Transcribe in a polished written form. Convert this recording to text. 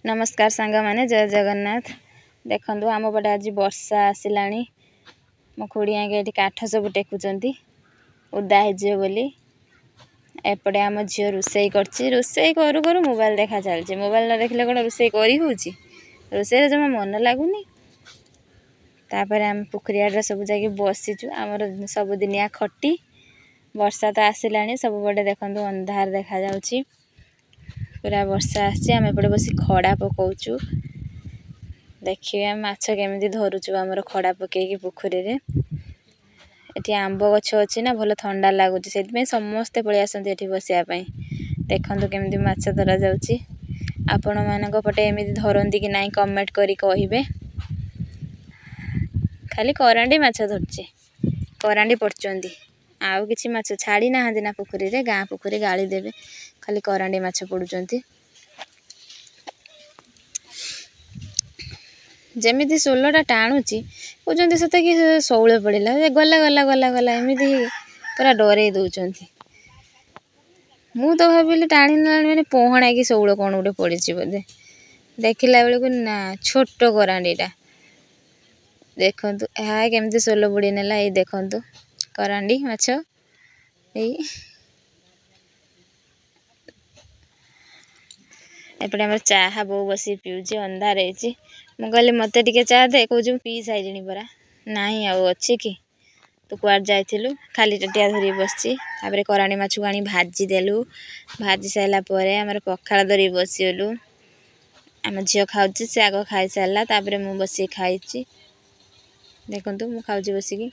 ନମସ୍କାର ସାଙ୍ଗମାନେ, ଜୟ ଜଗନ୍ନାଥ। ଦେଖନ୍ତୁ, ଆମ ପଟେ ଆଜି ବର୍ଷା ଆସିଲାଣି। ମୋ ଖୁଡ଼ି ଆଜ୍ଞା ଏଠି କାଠ ସବୁ ଟେକୁଛନ୍ତି ଓଦା ହେଇଯିବ ବୋଲି। ଏପଟେ ଆମ ଝିଅ ରୋଷେଇ କରୁଛି। ରୋଷେଇ କରୁ କରୁ ମୋବାଇଲ ଦେଖା ଚାଲିଛି। ମୋବାଇଲ ନ ଦେଖିଲେ କ'ଣ ରୋଷେଇ କରି ହେଉଛି? ରୋଷେଇରେ ଜମା ମନ ଲାଗୁନି। ତାପରେ ଆମେ ପୋଖରୀ ଆଡ଼ରେ ସବୁ ଯାଇକି ବସିଛୁ। ଆମର ସବୁଦିନିଆ ଖଟି। ବର୍ଷା ତ ଆସିଲାଣି ସବୁପଟେ। ଦେଖନ୍ତୁ, ଅନ୍ଧାର ଦେଖାଯାଉଛି ପୁରା। ବର୍ଷା ଆସିଛି। ଆମେ ଏପଟେ ବସି ଖଡ଼ା ପକାଉଛୁ। ଦେଖିବେ ଆମେ ମାଛ କେମିତି ଧରୁଛୁ ଆମର ଖଡ଼ା ପକେଇକି ପୋଖରୀରେ। ଏଠି ଆମ୍ବ ଗଛ ଅଛି ନା, ଭଲ ଥଣ୍ଡା ଲାଗୁଛି। ସେଥିପାଇଁ ସମସ୍ତେ ପଳେଇ ଆସନ୍ତି ଏଠି ବସିବା ପାଇଁ। ଦେଖନ୍ତୁ କେମିତି ମାଛ ଧରାଯାଉଛି। ଆପଣମାନଙ୍କ ପଟେ ଏମିତି ଧରନ୍ତି କି ନାହିଁ, କମେଣ୍ଟ କରି କହିବେ। ଖାଲି କରାଣ୍ଡି ମାଛ ଧରୁଛି, କରାଣ୍ଡି ପଡ଼ୁଛନ୍ତି। ଆଉ କିଛି ମାଛ ଛାଡ଼ି ନାହାନ୍ତି ନା ପୋଖରୀରେ। ଗାଁ ପୋଖରୀ, ଗାଳି ଦେବେ। ଖାଲି କରାଣ୍ଡି ମାଛ ପଡ଼ୁଛନ୍ତି। ଯେମିତି ସୋଲଟା ଟାଣୁଛି, କହୁଛନ୍ତି ସତେ କି ଶଉଳ ପଡ଼ିଲା। ଗଲା ଗଲା ଗଲା ଗଲା, ଏମିତି ପୁରା ଡରେଇ ଦେଉଛନ୍ତି। ମୁଁ ତ ଭାବିଲି ଟାଣି ନେଲାଣି ମାନେ ପହଣା କି ଶଉଳ କ'ଣ ଗୋଟେ ପଡ଼ିଛି ବୋଧେ। ଦେଖିଲା ବେଳକୁ ନା, ଛୋଟ କରାଣ୍ଡିଟା। ଦେଖନ୍ତୁ ଏହା କେମିତି ସୋଲ ବୁଡ଼ି ନେଲା। ଏଇ ଦେଖନ୍ତୁ କରାଣ୍ଡି ମାଛ। ଏଇ ଏପଟେ ଆମର ଚାହା ବୋଉ ବସିକି ପିଉଛି। ଅନ୍ଧାର ହେଇଛି। ମୁଁ କହିଲି ମୋତେ ଟିକେ ଚା ଦେ। କହୁଛି ମୁଁ ପିଇ ସାରିଲିଣି ପରା। ନାହିଁ, ଆଉ ଅଛି କି? ତୁ କୁଆଡ଼େ ଯାଇଥିଲୁ? ଖାଲି ତାଟିଆ ଧରିକି ବସିଛି। ତାପରେ କରାଣ୍ଡି ମାଛକୁ ଆଣି ଭାଜି ଦେଲୁ। ଭାଜି ସାରିଲା ପରେ ଆମର ପଖାଳ ଧରିକି ବସିଗଲୁ। ଆମ ଝିଅ ଖାଉଛି। ସେ ଆଗ ଖାଇସାରିଲା, ତାପରେ ମୁଁ ବସିକି ଖାଇଛି। ଦେଖନ୍ତୁ, ମୁଁ ଖାଉଛି ବସିକି।